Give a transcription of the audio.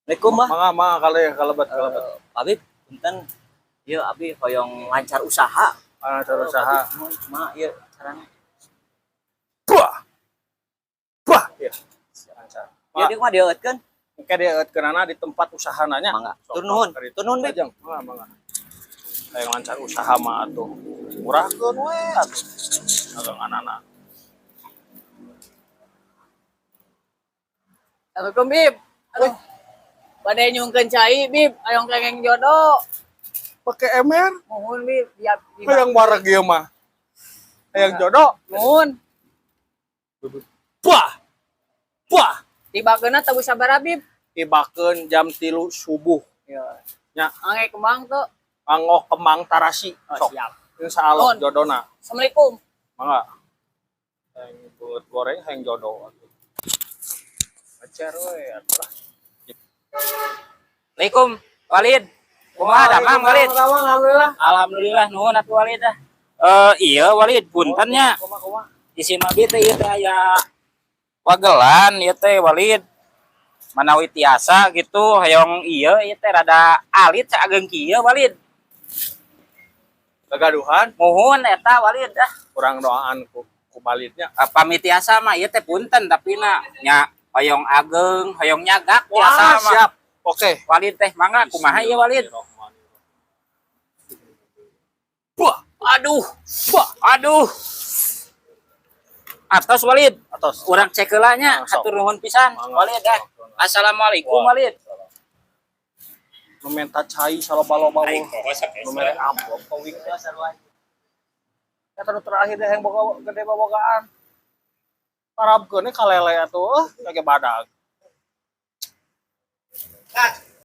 Assalamualaikum, Bah. Mangga, mangga, kali kalebet, kalebet. Habib, punten. Ieu abi hoyong lancar usaha. Ah, cara usaha. Nuhun, kumaha ieu carana? Wah. Wah, ya. Lancar. Ieu dia mah dieueutkeun. Engke dieueutkeunana di tempat usahana nya. Mangga. Tur nuhun. Tur nuhun, Bib. Ajeng, mangga, mangga. Hayang lancar usaha mah atuh. Murahkeun we atuh. Daganganana. Assalamualaikum, Bib. Aduh. Bade nyungkeun cai, Bib, hayang kengeng jodoh. Pake ember. Mohon, Bib, siap. Hayang wareg ieu mah. Hayang jodoh. Mohon. Wah. Wah. Tibakeunna tabu sabaraha, Bib? Tibakeun jam 3 subuh. Ya. Nya. Angge kembang tuh. Nganggo kembang tarasi. Oh, Sok. siap. Insyaallah Nuhun. Jodona. Assalamualaikum. Mangga. Hayang beut goreng, hayang jodoh atuh. Acar we atuh lah. Assalamualaikum, Walid. Kumaha damang, Walid? Alhamdulillah. Alhamdulillah, nuhun atuh, Walid ah. Iya, Walid, punten nya. Kumaha, kumaha? Isi mah teh ieu teh aya wagelan ieu teh, Walid. Manawi tiasa gitu hoyong ieu ieu teh rada alit saageng kieu, Walid. Gagaduhan. Muhun eta, Walid ah. Kurang doaan ku balitnya. Pami tiasa mah ieu teh punten tapi na nya hoyong ageng, hoyong nyagak tiasa Wah, mah. Siap. Oke. Walid teh mangga, kumaha ieu, Walid? Wah, Aduh, wah, aduh. Atos, Walid. Atos. Urang cek heula nya, Ah, sok. hatur nuhun pisan. Mangga. Walid ah. Assalamualaikum, Wah. Walid. Nu menta cai saloba-loba mah. Nu mere amplop ka wing teh. Eta nu terakhir deh yang boga gede bobogaan. Parabkeun ka lele atuh, lagi badag.